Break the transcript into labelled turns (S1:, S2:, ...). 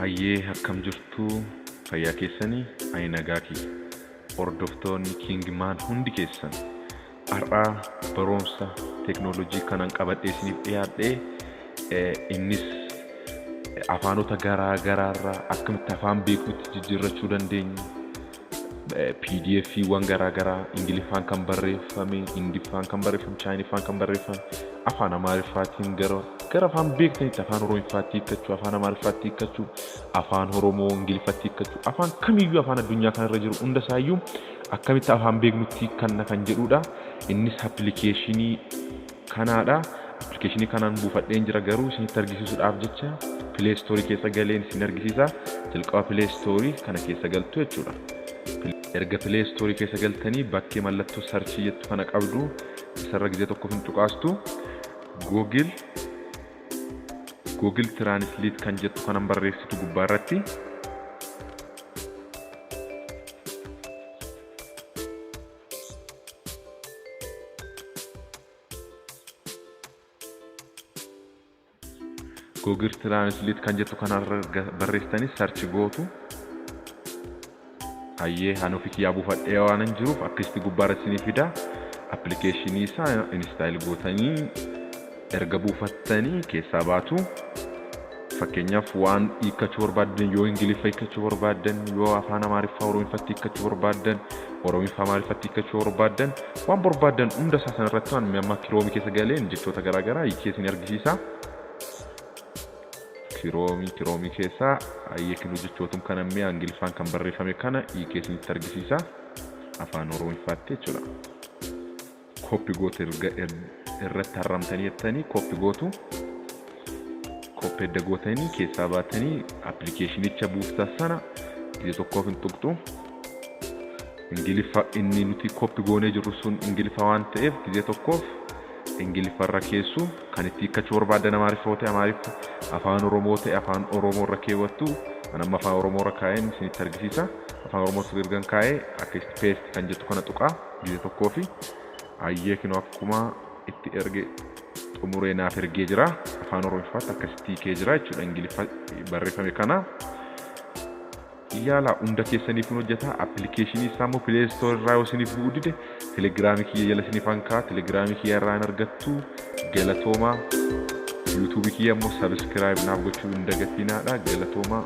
S1: Ayyee akkam jirtu fayyaa keessanii ani nagaa kiyya. Hordoftoonni Kingman hundi keessan har'aa barumsa teeknooloojii kanan qabadhee isiniif dhiyaadhe innis afaanota garaa garaarraa akkamitti afaan beeknutti jijjiirrachuu dandeenya. PDFiiwwan garaa garaa Ingiliffaan kan barreeffame, Hindiffaan kan barreeffame, Chaayiniffaan kan barreeffame, afaan Amaariffaatiin gara gara afaan beektanitti afaan Oromiffaatti hiikkachuu, afaan Amaariffaatti hiikkachuu, afaan Oromoo Ingiliffatti hiikkachuu, afaan kamiyyuu afaan addunyaa kanarra jiru hunda isaayyuu akkamitti afaan beeknutti hiikkanna kan jedhudha. Innis appilikeeshinii kanaadha. Appilikeeshinii kanaan buufadheen jira garuu isinitti argisiisuudhaaf jecha Play Store keessa galeen isin argisiisa. Jalqaba Play Store kana keessa galtu jechuudha. Erga Play Store keessa galtanii bakkee mallattoo sarchii jettu kana qabdu isarra gizee tokkoof hin tuqaastu. Google Translate kan jettu kanan barreessitu gubbaa irratti. Google Translate kan jettu kanarra barreessitanii search gootu. Hayyee ani ofii kiyyaa buufadhee waanan jiruuf akkasitti gubbaarra isinii fida. Appilikeeshinii isaa install gootanii erga buufattanii keessaa baatu. Fakkeenyaaf waan hiikkachuu barbaaddan yoo Ingiliffa hiikkachuu barbaaddan yoo afaan Amaariffaa Oromiffatti hiikkachuu barbaaddan Oromiffa Amaariffatti hiikkachuu barbaaddan waan barbaaddan hunda isaa sanarratti waan amma kiroomii keessa galeen jechoota garaagaraa hiikee isin argisiisa. Kiroomii keessaa hayyee kinuu jechootum kana mi'a Ingiliffaan kan barreeffame kana hiikee isinitti argisiisa. Afaan Oromiffaatti jechuudha. Koppi gootu erga irratti harramtanii jettanii koppi gootu. Koppi edda gootanii keessaa baatanii appilikeeshinicha buuftan sana gizee tokkoof hin tuqxu. Ingiliffa inni nuti koppi goonee jirru sun Ingiliffa waan ta'eef gizee tokkoof Ingiliffa irra keessu kan itti hiikkachuu barbaaddan Amaariffa yoo ta'e Amaariffa, afaan Oromoo ta'e afaan Oromoo irra keewwattu. An amma afaan Oromoo irra kaa'een isinitti argisiisa. Afaan Oromoo ergan kaa'ee akka itti paste kan jettu kana tuqaa gizee tokkoo fi hayyee kinoo akkuma itti erge xumuree naaf ergee jira. Afaan Oromiffaatti akkasitti hiikee jira jechuudha Ingiliffa barreeffame kana. Yaalaa hunda keessaniif hin hojjeta. Appilikeeshinii isaa immoo Play Store irraa yoo isiniif bu'uu dide Telegiraamii kiyya jala isiniif hankaa Telegiraamii kiyya irraa hin argattu. Galatoomaa. Yuutuubii kiyya immoo sabiskiraayib naaf gochuu hin dagatinaadha. Galatoomaa.